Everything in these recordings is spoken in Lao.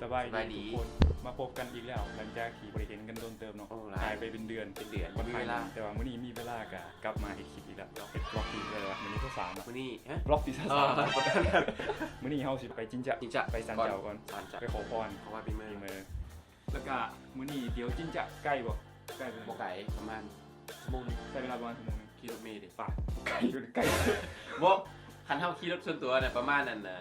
ສະບາຍດີທຸກຄົນ ມາພົບກັນອີກແລ້ວ ຫຼັງຈາກທີ່ບໍ່ໄດ້ເຫັນກັນດົນເຕີບເນາະ ໂອ້ ຫຼາຍ ຫາຍໄປເປັນເດືອນ ເປັນເດືອນ ບໍ່ມີເວລາ ແຕ່ວ່າມື້ນີ້ມີເວລາກໍກັບມາເຮັດຄລິບອີກແລ້ວເນາະ ເຮັດບລັອກອີກແລ້ວ ມື້ນີ້ເທື່ອສາມ ມື້ນີ້ ຮະ ບລັອກທີເທື່ອສາມ ເອີ ມື້ນີ້ເຮົາຊິໄປຈິນຈະ ຈິນຈະ ໄປສານເຈົ້າກ່ອນ ສານເຈົ້າ ໄປຂໍພອນ ຂໍພອນປີໃໝ່ ປີໃໝ່ ແລ້ວກະມື້ນີ້ດຽວຈິນຈະ ໄກບໍ່? ໄກບໍ່? ບໍ່ໄກ ປະມານຊົ່ວໂມງໜຶ່ງ ໃຊ້ເວລາປະມານຊົ່ວໂມງໜຶ່ງ ຂີ່ລົດເມເດ້ ປະ ໄກຢູ່ ໄກ ບໍ່ ຄັນເຮົາຂີ່ລົດສ່ວນຕົວນະ ປະມານນັ້ນນະ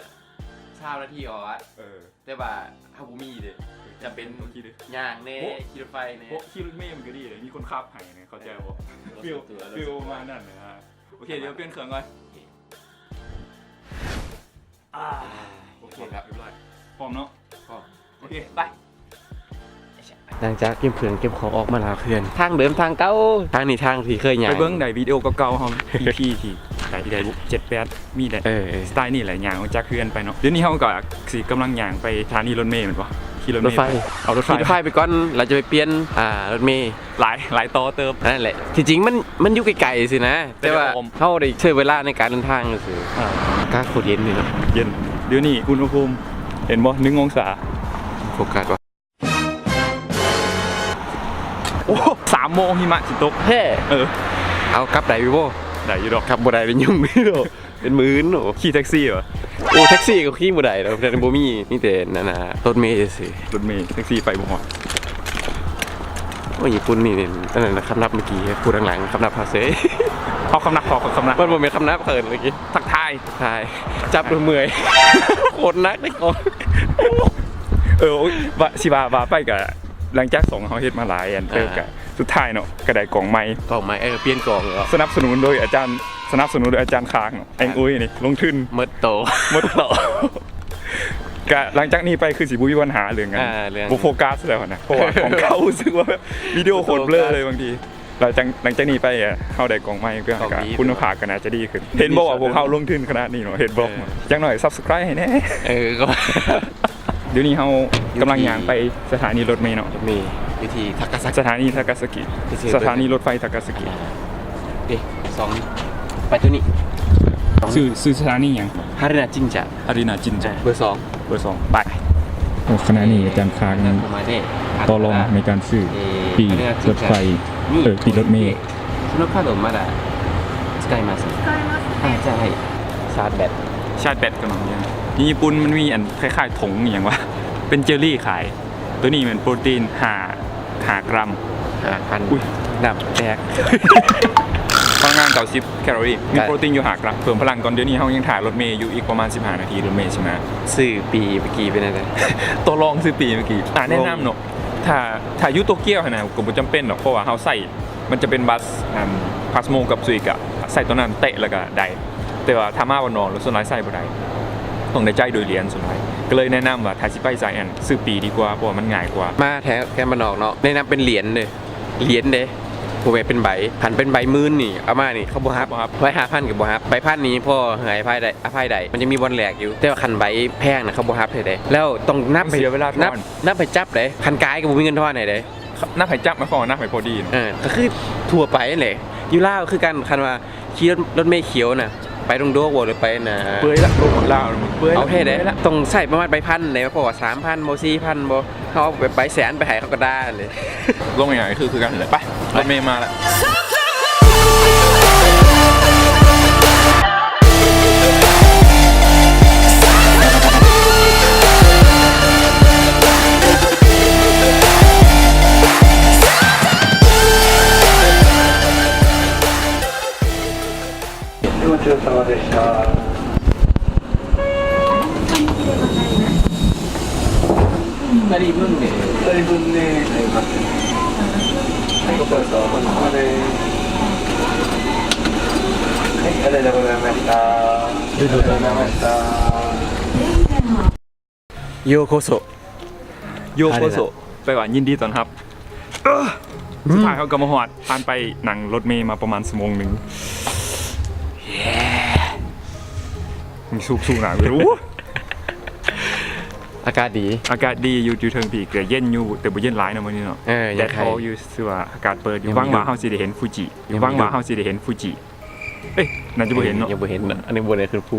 ຊາວນາທີອອດ ເອີ ແຕ່ວ່າເຮົາບໍ່ມີເດ້ ຈຳເປັນ ໂອເຄເດ້ ຍ່າງແດ່ ໂອ້ ຂີ່ລົດໄຟແດ່ ໂອ້ ຂີ່ລົດເມມັນກໍດີເດ້ ມີຄົນຂັບໃຫ້ນະ ເຂົ້າໃຈບໍ່? ເອີ ຟີລ ຟີລປະມານນັ້ນນະ ໂອເຄ ດຽວປ່ຽນເຄື່ອງກ່ອນ ອາ ໂອເຄ ຮຽບຮ້ອຍ ພ້ອມເນາະ ພ້ອມ ໂອເຄ ໄປ ຫຼັງຈາກເກັບເຄື່ອງເກັບຂອງອອກມາແລ້ວ ເຮືອນ ທາງເດີມທາງເກົ່າ ທາງນີ້ທາງທີ່ເຄີຍຍ່າງ ໄປເບິ່ງໄດ້ວິດີໂອເກົ່າໆເຮົາ ອີພີທີ່ ໄດ້ ໄດ້ເຈັດແປດ ມີແຫຼະ ເອີ ສະໄຕນີ້ແຫຼະ ຍ່າງອອກຈາກເຮືອນໄປເນາະ ດຽວນີ້ເຮົາກໍຊິກຳລັງຍ່າງໄປສະຖານີລົດເມແມ່ນບໍ່? ຂີ່ລົດເມ ລົດໄຟ ເອົາລົດໄຟ ຂີ່ລົດໄຟໄປກ່ອນ ແລ້ວຈະໄປປ່ຽນ ອ່າ ລົດເມ ຫຼາຍ ຫຼາຍຕໍ່ເຕີບ ນັ້ນແຫຼະ ທີ່ຈິງມັນ ມັນຢູ່ໃກ້ໆຊີ້ນະ ແຕ່ວ່າເຮົາໄດ້ໃຊ້ເວລາໃນການເດີນທາງຊື່ໆ ອາ ອາກາດໂຄດເຢັນນີ້ເນາະ ເຢັນ ດຽວນີ້ອຸນຫະພູມ ເຫັນບໍ່ ໜຶ່ງອົງສາ ໂຟກັສວ່າ ໂອ້ ສາມໂມງຫິມະຊິຕົກ ແທ້ ເອີ ເອົາ ກັບໄດ້ຢູ່ບໍ່? ໄດ້ຢູ່ດອກ ກັບບໍ່ໄດ້ ໄປຫຍຸ້ງຢູ່ດອກ ເປັນມື້ອື່ນເນາະ ຂີ່ແທັກຊີຫວາ? ໂອ້ ແທັກຊີກໍຂີ່ບໍ່ໄດ້ດອກ ແຕ່ບໍ່ມີ ມີແຕ່ນັ້ນນະ ລົດເມຊື່ໆ ລົດເມ ແທັກຊີໄປບໍ່ຮອດ ໂອ້ຍ ຍີ່ປຸ່ນນີ້ ອັນນັ້ນນະ ຄຳນັບເມື່ອກີ້ ຜູ້ທາງຫຼັງຄຳນັບເຮົາເສີຍ ເຮົາຄຳນັບ ເຮົາຄຳນັບ ມັນບໍ່ແມ່ນຄຳນັບເຂົາເອີ້ນເມື່ອກີ້ ທັກທາຍ ທັກທາຍ ຈັບແລ້ວເມື່ອຍ ໂຄດໜັກເດ້ຂອງ ເອີ ໂອ້ຍ ວ່າ ຊິວ່າ ວ່າໄປກະ ຫຼັງຈາກສອງເຮົາເຮັດມາຫຼາຍອັນເຕີບ ອ່າ ກະສຸດທ້າຍເນາະ ກະໄດ້ກ້ອງໃໝ່ ກ້ອງໃໝ່ ເອີ ປ່ຽນກ້ອງເນາະ ສະໜັບສະໜູນໂດຍອາຈານ ສະໜັບສະໜູນໂດຍອາຈານຄາງເນາະ ແອງອຸ້ຍນີ້ລົງທຶນໝົດໂຕ ໝົດໂຕ ກະຫຼັງຈາກນີ້ໄປຄືຊິບໍ່ມີບັນຫາເລື່ອງ ອ່າ ເລື່ອງ ບໍ່ໂຟກັສແລ້ວຫັ້ນນະ ເພາະວ່າຂອງເກົ່າຮູ້ສຶກວ່າແບບວິດີໂອໂຄດເບລີເລີຍບາງທີ ຫຼັງຈາກ ຫຼັງຈາກນີ້ໄປ ເອີ ເຮົາໄດ້ກ້ອງໃໝ່ ເພື່ອ ກ້ອງດີ ຄຸນນະພາບກໍໜ້າຈະດີຂຶ້ນ ເຫັນບໍ່ວ່າພວກເຮົາລົງທຶນຂະໜາດນີ້ເນາະ ເຫັນບໍ່ ເອີ ຢ່າງໜ້ອຍ ຊັບສະໄຄຣບ໌ ໃຫ້ແດ່ ເອີ ກໍ ດຽວນີ້ເຮົາກຳລັງຍ່າງໄປສະຖານີລົດເມເນາະ ລົດເມ ຢູ່ທີ່ທາກາຊາກິ ສະຖານີທາກາຊາກິ ສະຖານີລົດໄຟທາກາຊາກິ ເອີ ສອງ ໄປຕົວນີ້ ຊື່ ຊື່ສະຖານີຫຍັງ? ຮາຣີນາຈິນຈະ ຮາຣີນາຈິນຈະ ເບີສອງ ເບີສອງ ໄປ ໂອ້ ຂະນະນີ້ອາຈານຄາງຕໍ່ລອງໃນການຊື້ປີ້ລົດໄຟ ເອີ ປີ້ລົດເມ ສະໜຸກຄາໂດມາດາ ສະກາຍມາ ສະກາຍມາ ອ່າ ໃຊ່ ຊາດແບັດ ຊາດແບັດກໍນຳ ຢູ່ຍີ່ປຸ່ນມັນມີອັນຄ້າຍໆຖົງອີ່ຫຍັງວະ ເປັນເຈລລີຂາຍ ໂຕນີ້ແມ່ນໂປຣຕີນຫ້າ ຫ້າກຣາມ ຫ້າພັນ ອຸ້ຍ ນ້ຳແຕກ ພະລັງງານເກົ້າສິບແຄລໍຣີ ມີໂປຣຕີນຢູ່ຫ້າກຣາມ ເພີ່ມພະລັງກ່ອນ ດຽວນີ້ເຮົາຍັງຖ້າລົດເມຢູ່ ອີກປະມານສິບຫ້ານາທີ ລົດເມຊິມາ ຊື້ປີ້ເມື່ອກີ້ເປັນແນວໃດ? ຕໍ່ລອງຊື້ປີ້ເມື່ອກີ້ ອ່າ ແນະນຳເນາະ ຖ້າ ຖ້າຢູ່ໂຕກຽວຫັ້ນນະ ກໍບໍ່ຈຳເປັນດອກ ເພາະວ່າເຮົາໃຊ້ ມັນຈະເປັນບັສ ອັນ ພາສໂມກັບຊຸຍກະ ໃຊ້ໂຕນັ້ນເຕະແລ້ວກະໄດ້ ແຕ່ວ່າຖ້າມາບ້ານນອກແລ້ວ ສ່ວນຫຼາຍໃຊ້ບໍ່ໄດ້ ຕ້ອງໄດ້ຈ່າຍໂດຍຫຼຽນສ່ວນຫຼາຍ ກໍເລີຍແນະນຳວ່າ ຖ້າຊິໄປໃຊ້ອັນ ຊື້ປີ້ດີກວ່າ ເພາະວ່າມັນງ່າຍກວ່າ ມາແຖວແຄມບ້ານນອກເນາະ ແນະນຳເປັນຫຼຽນເດີ້ ຫຼຽນເດ້ ບໍ່ແມ່ນເປັນໃບ ຄັນເປັນໃບໝື່ນນີ້ ເອົາມານີ້ ເຂົາບໍ່ຮັບ ບໍ່ຮັບ ໃບຫ້າພັນກໍບໍ່ຮັບ ໃບພັນນີ້ພໍໃຫ້ອະໄພໄດ້ ອະໄພໄດ້ ມັນຈະມີບ່ອນແລກຢູ່ ແຕ່ວ່າຄັນໃບແພງນະ ເຂົາບໍ່ຮັບໃຫ້ເດ້ ແລ້ວຕ້ອງນັບໃຫ້ ເສຍເວລາ ນັບ ນັບໃຫ້ຈັບເດ້ ຄັນກາຍກໍບໍ່ມີເງິນທອນໃຫ້ເດ້. ນັບໃຫ້ຈັບ ໝາຍຄວາມວ່ານັບໃຫ້ພໍດີ ເອີ ກໍຄືທົ່ວໄປຫັ້ນແຫຼະ ຢູ່ລາວຄືກັນ ຄັນວ່າຂີ່ລົດ ລົດເມຂຽວນະ ໄປດົງໂດກບໍ່ ຫຼືໄປນະ ເປື່ອຍລະ ລົດລາວເປື່ອຍ ເອົາແທ້ເດ້ ເປື່ອຍລະ ຕ້ອງໃຊ້ປະມານໃບພັນໃດ ເພາະວ່າສາມພັນບໍ່ ສີ່ພັນບໍ່ ເຮົາເອົາໄປແສນ ໄປໃຫ້ເຂົາກໍດ່າຫັ້ນເລີຍ ລົງຫຍັງຄື ຄືກັນແຫຼະ ໄປ ລົດເມມາລະ. ごちそうさまでした。ふたりぶんで。ふたりぶんで。はい、ごちそうさまです。はい、ありがとうございました。ありがとうございました。 ໂຍໂກໂຊ ໂຍໂກໂຊ ແປວ່າຍິນດີຕ້ອນຮັບ ເອີ ສຸດທ້າຍເຮົາກໍມາຮອດ ຜ່ານໄປນັ່ງລົດເມມາປະມານຊົ່ວໂມງໜຶ່ງ ມີສູບໆໜ້າເວີຍ ອາກາດດີ ອາກາດດີ ຢູ່ ຢູ່ເທິງພີ້ ກໍເຢັນຢູ່ ແຕ່ບໍ່ເຢັນຫຼາຍເນາະມື້ນີ້ເນາະ ເອີ ແດດພໍຢູ່ ຊື່ວ່າອາກາດເປີດຢູ່ ຫວັງວ່າເຮົາຊິໄດ້ເຫັນຟູຈິ ຫວັງວ່າເຮົາຊິໄດ້ເຫັນຟູຈິ. ເອີຍ ໜ້າຈະບໍ່ເຫັນເນາະ ຍັງບໍ່ເຫັນເນາະ ອັນນີ້ບໍ່ໄດ້ຂຶ້ນພູ.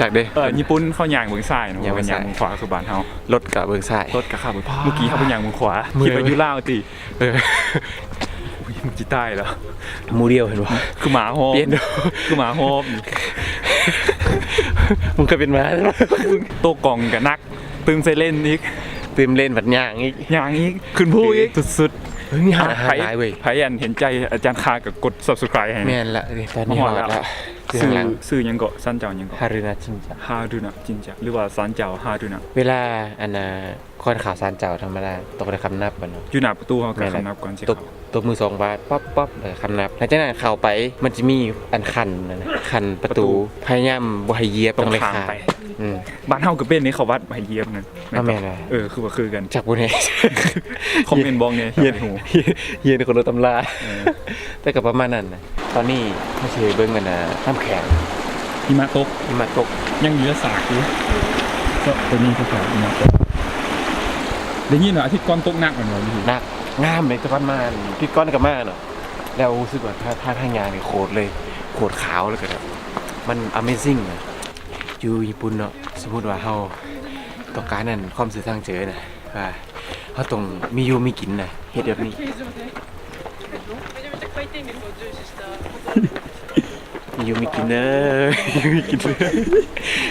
ຈັກເດ້. ເອີ ຍີ່ປຸ່ນເຂົາຍ່າງເບິ່ງຊ້າຍເນາະ ຍ່າງເບິ່ງຊ້າຍ ຍ່າງເບິ່ງຂວາຄືບ້ານເຮົາ. ລົດກະເບິ່ງຊ້າຍ ລົດກະຂັບເບິ່ງຂວາ. ເມື່ອກີ້ເຮົາໄປຍ່າງເບິ່ງຂວາ ຄິດວ່າຢູ່ລາວຕິ. ເອີ ໂອ້ຍ ມັນຊິຕາຍແລ້ວ. ໝູ່ດຽວເຫັນບໍ່? ຄືໝາຫອບ ປ່ຽນ ຄືໝາຫອບ. ມຶງເຄີຍເປັນໝາ? ໂຕະກ່ອງກະໜັກ ຕື່ມໃສ່ເລນອີກ ຕື່ມເລນບັດຍ່າງອີກ ຍ່າງອີກ ຂຶ້ນພູອີກ ສຸດໆ. ເຮີ້ຍ ມີຮ້ານອາຫານຫຼາຍເວີຍ. ໃຜອັນເຫັນໃຈອາຈານຄາກະກົດ Subscribe ໃຫ້. ແມ່ນລະ ຕອນນີ້ຮອດລະ. ຊື່ ຊື່ຫຍັງເກາະ? ສັນເຈົ້າຫຍັງເກາະ? ຮາດຸນະຈິນຈະ ຮາດຸນະຈິນຈະ ຫຼືວ່າສານເຈົ້າຮາດຸນະ. ເວລາອັນນ່າ ກ່ອນເຂົ້າສານເຈົ້າທຳມະດາ ຕ້ອງໄດ້ຄຳນັບກ່ອນເນາະ. ຢູ່ໜ້າປະຕູເຮົາກະຄຳນັບກ່ອນຊິເຂົ້າ. ຕົບມືສອງບາດ ປັບປັບ ແລ້ວຄຳນັບ. ຫຼັງຈາກນັ້ນເຂົ້າໄປ ມັນຈະມີອັນຂັ້ນນັ້ນນະ ຂັ້ນປະຕູ ພະຍາຍາມບໍ່ໃຫ້ຢຽບ ຕ້ອງໄດ້ຂ້າມໄປ. ອືມ ບ້ານເຮົາກະເປັນເດ້ ເຂົ້າວັດບໍ່ໃຫ້ຢຽບນັ້ນ. ແມ່ນບໍ່? ເອີ ຄືວ່າຄືກັນ ຈັກບໍ່ແນ່. ຄອມເມັນບອກແນ່ ຢາກຮູ້ ຮຽນຄົນລະຕຳລາ. ເອີ ແຕ່ກະປະມານນັ້ນນະ. ຕອນນີ້ເຮົາຊິໄປເບິ່ງອັນນ່າ ນ້ຳແຂງ ຫິມະຕົກ ຫິມະຕົກ ຍັງເຫຼືອຊາກຢູ່. ໂຕນີ້ຄືເຂົາຫິມະຕົກ ໄດ້ຍິນວ່າອາທິດກ່ອນຕົກໜັກແມ່ນບໍ່? ໜັກ ງາມເລີຍ. ແຕ່ກ່ອນມາ ອາທິດກ່ອນກະມາເນາະ ແລ້ວຮູ້ສຶກວ່າທ່າທາງຍ່າງນີ້ໂຄດເລີຍ ໂຄດຂາວ ແລ້ວກະແບບມັນ amazing ນະ. ຢູ່ຍີ່ປຸ່ນເນາະ ສົມມຸດວ່າເຮົາຕ້ອງການອັນຄວາມຊື່ທາງໃຈນະ ວ່າເຮົາຕ້ອງມີຢູ່ມີກິນນະ ເຮັດແບບນີ້. ມີຢູ່ມີກິນເດີ ມີຢູ່ມີກິນເດີ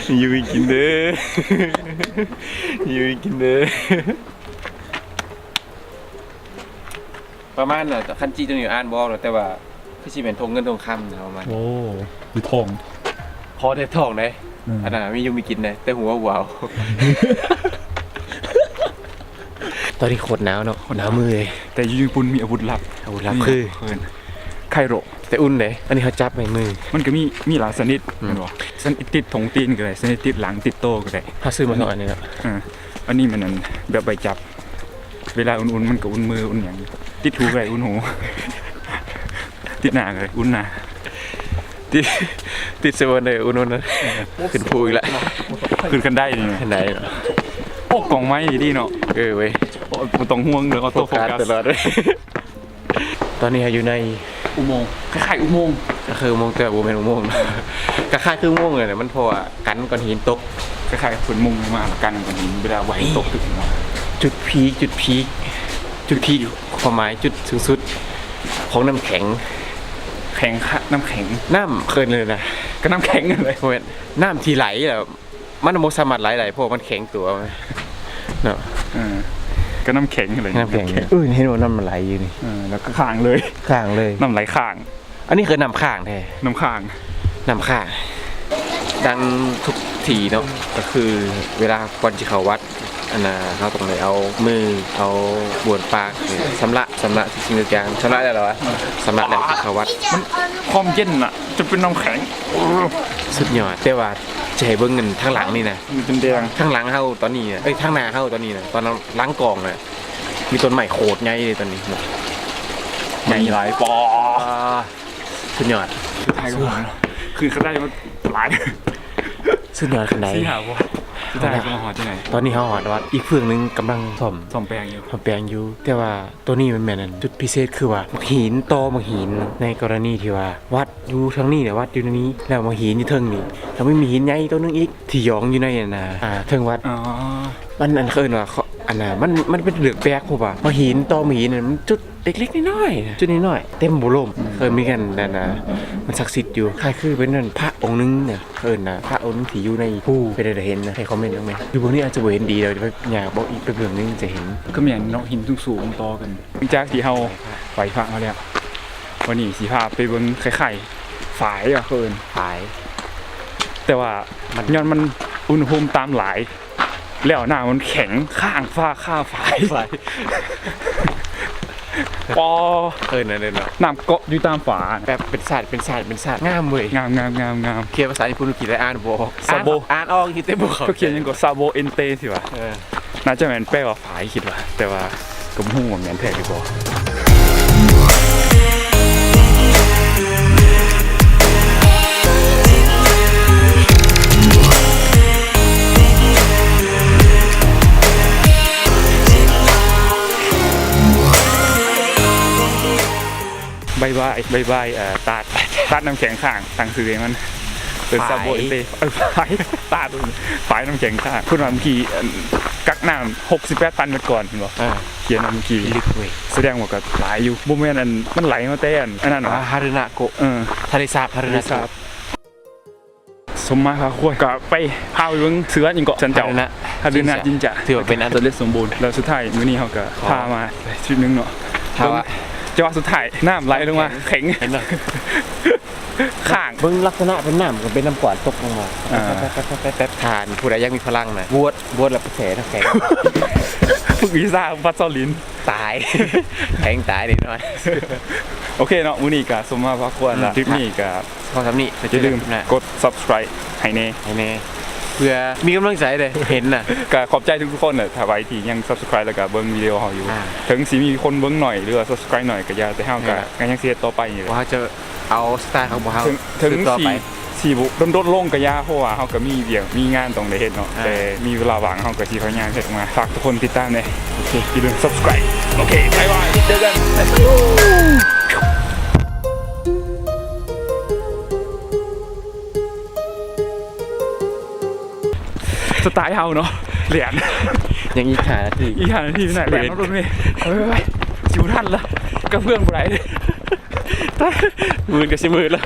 ມີຢູ່ມີກິນເດີ ມີຢູ່ມີກິນເດີ. ປະມານນະ ຄັນຈີຕົວນີ້ອ່ານບໍ່ອອກດອກ ແຕ່ວ່າຄືຊິແມ່ນທົ່ງເງິນທົ່ງຄຳນະ ປະມານ. ໂອ້ ຢູ່ທ່ອງ ພໍແຕ່ທ້ອງເດ້. ອືມ ອັນນັ້ນມີຢູ່ມີກິນເດ້ ແຕ່ຫົວບໍ່ເອົາ. ຕອນນີ້ໂຄດໜາວເນາະ ໜາວມືເລີຍ. ແຕ່ຢູ່ຍີ່ປຸ່ນມີອາວຸດລັບ ອາວຸດລັບຄື ເອີ້ນ ໄຄໂຣ. ແຕ່ອຸ່ນເດ້ ອັນນີ້ເຮົາຈັບໃນມື. ມັນກະມີ ມີຫຼາຍຊະນິດ ອືມ ແມ່ນບໍ່? ຊະນິດຕິດຖົງຕີນກະໄດ້ ຊະນິດຕິດຫຼັງຕິດໂຕກະໄດ້. ເຮົາຊື້ມາສອງອັນນີ້ເນາະ. ເອີ ອັນນີ້ມັນອັນແບບໄວ້ຈັບ ເວລາອຸ່ນໆ ມັນກະອຸ່ນມືອຸ່ນຫຍັງ ຕິດຫູກະໄດ້ ອຸ່ນຫູ ຕິດໜ້າກະໄດ້ ອຸ່ນໜ້າ ຕິດ ຕິດເຊເວີນເດີ ອຸ່ນໆ. ຂຶ້ນພູອີກລະ ຂຶ້ນຄັນໄດນີ້ ຄັນໄດເນາະ. ໂອ້ ກ້ອງໄມ້ດີໆເນາະ. ເອີເວີຍ ບໍ່ຕ້ອງຫ່ວງເລື່ອງອອໂຕ້ໂຟກັສ ໂຟກັສຕະຫຼອດເລີຍ. ຕອນນີ້ເຮົາຢູ່ໃນອຸໂມງ ຄ້າຍໆອຸໂມງ ກະຄືອຸໂມງ ແຕ່ວ່າບໍ່ແມ່ນອຸໂມງ ຄ້າຍໆຄືອຸໂມງເລີຍ ມັນເພາະວ່າກັນກ້ອນຫີນຕົກ ຄ້າຍໆເພິ່ນມຸງມາກັນກ້ອນຫີນ ເວລາວ່າໃຫ້ຕົກຕຶກມາ. ຈຸດພີກ ຈຸດພີກ ຈຸດພີກ ຄວາມໝາຍຈຸດສູງສຸດຂອງນ້ຳແຂງ. ແຂງ ນ້ຳແຂງ ນ້ຳ ເອີ້ນເລີຍນະ ກະນ້ຳແຂງນັ້ນແຫຼະ. ບໍ່ແມ່ນ ນ້ຳທີ່ໄຫຼແລ້ວ ມັນບໍ່ສາມາດໄຫຼໄດ້ ເພາະວ່າມັນແຂງຕົວເນາະ. ເອີ ກະນ້ຳແຂງຫັ້ນແຫຼະ ນ້ຳແຂງ. ເອີ ເຫັນວ່ານ້ຳມັນໄຫຼຢູ່ນີ້. ເອີ ແລ້ວກະຄ້າງເລີຍ ຄ້າງເລີຍ ນ້ຳໄຫຼຄ້າງ. ອັນນີ້ຄືນ້ຳຄ້າງແທ້ ນ້ຳຄ້າງ ນ້ຳຄ້າງ. ດັ່ງທຸກທີ່ເນາະ ກະຄືເວລາກ່ອນຊິເຂົ້າວັດ ອັນນ່າ ເຮົາຕ້ອງໄດ້ເອົາມື ເອົາບ້ວນປາກ ຊຳລະ ຊຳລະທຸກສິ່ງທຸກຢ່າງ. ຊຳລະແລ້ວລະວະ? ຊຳລະແລ້ວເຂົ້າວັດ. ມັນ ຄວາມເຢັນນະ ຈົນເປັນນ້ຳແຂງ ສຸດຍອດ. ແຕ່ວ່າຈະໃຫ້ເບິ່ງອັນທາງຫຼັງນີ້ນະ ມັນເປັນແດງ. ທາງຫຼັງເຮົາຕອນນີ້ນະ ເອີຍ ທາງໜ້າເຮົາຕອນນີ້ນະ ຕອນຫຼັງກ້ອງນະ ມີຕົ້ນໄມ້ໂຄດໃຫຍ່ເລີຍຕອນນີ້ ໃຫຍ່ຫຼາຍ. ປາ ສຸດຍອດ. ຄືຖ່າຍກັບຫົວເນາະ ຄືຄັນໄດມັນຫຼາຍ ສຸດຍອດຄັນໄດ. ສີ່ຫ້າບໍ່ ສຸດທ້າຍເຮົາມາຮອດຈັ່ງໃດ? ຕອນນີ້ເຮົາຮອດວັດ ອີກເຟື່ອງໜຶ່ງກຳລັງສ້ອມ ສ້ອມແປງຢູ່ ສ້ອມແປງຢູ່. ແຕ່ວ່າໂຕນີ້ມັນແມ່ນອັນຈຸດພິເສດ ຄືວ່າໝາກຫີນ ຕໍໝາກຫີນ ໃນກໍລະນີທີ່ວ່າວັດຢູ່ທາງນີ້ ແລະ ວັດຢູ່ນີ້ ແລ້ວໝາກຫີນຢູ່ເທິງນີ້ ແລ້ວມັນມີຫີນໃຫຍ່ໂຕໜຶ່ງອີກ ທີ່ຢອງຢູ່ໃນອັນນ່າ ອ່າ ເທິງວັດ. ອໍ ມັນອັນເຂົາເອີ້ນວ່າ ອັນນ່າ ມັນ ມັນເປັນເລື່ອງແປກ ເພາະວ່າຫີນ ຕໍ່ຫີນນັ້ນ ມັນຈຸດເລັກໆນ້ອຍໆນະ ຈຸດນ້ອຍໆ ແຕ່ມັນບໍ່ລົ້ມ. ເອີ ມີກັນນັ້ນນະ ມັນສັກສິດຢູ່ ຄ້າຍຄືເປັນນັ້ນ ພະອົງໜຶ່ງນະ ເອີ້ນນະ ພະອົງໜຶ່ງທີ່ຢູ່ໃນພູ ເປັນໃດເຫັນນະ ໃຫ້ຄອມເມັນນຳແດ່. ຢູ່ບ່ອນນີ້ອາດຈະບໍ່ເຫັນດີດອກ ດຽວໄປຍ່າງເບິ່ງອີກ ໄປເບິ່ງໜຶ່ງຈະເຫັນ. ກໍແມ່ນເນາະ ຫີນສູງໆຕໍ່ກັນ. ຫຼັງຈາກທີ່ເຮົາໄຫວ້ພະມາແລ້ວ ວັນນີ້ຊິພາໄປເບິ່ງຄ້າຍໆຝາຍ ເຂົາເອີ້ນຝາຍ ແຕ່ວ່າມັນ ຍ້ອນມັນອຸນຫະພູມຕ່ຳຫຼາຍ ແລ້ວນ້ຳມັນແຂງ ຄ້າງຝາ ຄ້າງຝາຍ ຝາຍ ປໍ ເອີ້ນ ເອີ້ນ ເອີ້ນວ່າ ນ້ຳເກາະຢູ່ຕາມຝາ ແບບເປັນສາດ ເປັນສາດ ເປັນສາດ ງາມເວີຍ ງາມໆໆໆ. ຂຽນພາສາຍີ່ປຸ່ນ ກິນແລ້ວອ່ານບໍ່ອອກ ຊາໂບ ອ່ານ ອ່ານອອກຢູ່ແຕ່ບໍ່ເຂົ້າ. ເຂົາຂຽນຫຍັງກໍ ຊາໂບເອັນເຕ ຊິວ່າ ເອີ ໜ້າຈະແມ່ນແປວ່າຝາຍ ຄິດວ່າ ແຕ່ວ່າກໍບໍ່ຮູ້ວ່າແມ່ນແທ້ຫຼືບໍ່. ບາຍບາຍ ບາຍບາຍ ເອີ ຕາດ ຕາດນ້ຳແຂງຄ້າງ ຕັ້ງຊື່ໃຫ້ມັນເປັນ ຊາໂບເອັນເຕ ເອີ ຝາຍ ຕາດ ຝາຍນ້ຳແຂງຄ້າງ. ເພິ່ນວ່າເມື່ອກີ້ ອັນ ກັກນ້ຳຫົກສິບແປດພັນແມັດກ້ອນ ເຫັນບໍ່? ເອີ ຂຽນວ່າເມື່ອກີ້ ລຶກເວີຍ ສະແດງວ່າກໍຫຼາຍຢູ່. ບໍ່ແມ່ນ ອັນ ມັນໄຫຼມາແຕ່ ອັນ ອັນນັ້ນຫວາ? ຫາ ຫາຣຶນະໂກະ ເອີ ທະເລສາບຫາຣຶນະໂກະ. ສົມມາພາຄວນ ກໍໄປ ພາໄປເບິ່ງເສືອຫຍັງເກາະ ສັນເຈົ້າ ຫາຣຶນະ ຫາຣຶນະຈິນຈະ ຖືວ່າເປັນອັນສຳເລັດສົມບູນ. ແລ້ວສຸດທ້າຍມື້ນີ້ເຮົາກໍພາມາທຣິບໜຶ່ງເນາະ ເບິ່ງ ແຕ່ວ່າສຸດທ້າຍນ້ຳໄຫຼລົງມາແຂງ ເຫັນບໍ່? ຄ້າງ ເບິ່ງລັກສະນະເປັນນ້ຳ ກໍເປັນນ້ຳກວາດຕົກລົງມາ ອ່າ ແປັບໆ ຖ້າຜູ້ໃດຢາກມີພະລັງນະ ບວດ ບວດແລ້ວໄປແຊ່ນ້ຳແຂງ ຝຶກວິຊາພັດຊອນລິນ ຕາຍ ແຂງຕາຍແນ່ນອນ. ໂອເຄເນາະ ມື້ນີ້ກໍສົມມາພາຄວນລະ ອືມ ທຣິບນີ້ກໍ ພໍສ່ຳນີ້ ຢ່າລືມກົດ Subscribe ໃຫ້ແນ່ ໃຫ້ແນ່ ເພື່ອມີກຳລັງໃຈເດ້ ເຫັນນະ. ກໍຂອບໃຈທຸກໆຄົນແຫຼະ ຖ້າໃຜທີ່ຍັງ Subscribe ແລ້ວກໍເບິ່ງວິດີໂອເຮົາຢູ່ ອ່າ ເຖິງຊິມີຄົນເບິ່ງໜ້ອຍ ຫຼືວ່າ Subscribe ໜ້ອຍກໍຢ່າ ແຕ່ເຮົາກໍ ແມ່ນລະ ກໍຍັງຊິເຮັດຕໍ່ໄປນີ້ແຫຼະ ວ່າເຮົາຈະເອົາສະໄຕເຮົາ ບໍ່ເຮົາ ເຖິງ ເຖິງຊິ ຊິບໍ່ດົນໆລົງກໍຢ່າ ເພາະວ່າເຮົາກໍມີວຽກມີງານຕ້ອງໄດ້ເຮັດເນາະ ອ່າ ແຕ່ມີເວລາວ່າງເຮົາກໍຊິພະຍາຍາມເຮັດອອກມາ. ຝາກທຸກຄົນຕິດຕາມແດ່ ໂອເຄ ຢ່າລືມ Subscribe ໂອເຄ ບາຍບາຍ ເຈີກັນ ສະໄຕເຮົາເນາະ ຫຼຽນ ຍັງອີກຫ້ານາທີ ອີກຫ້ານາທີ ໄປໄດ້ ແລ່ນລົດເມ ເອີຍ ຊິບໍ່ທັນລະ ກະເພື່ອນບໍ່ໄດ້ ມືດກໍຊິມືດລະ.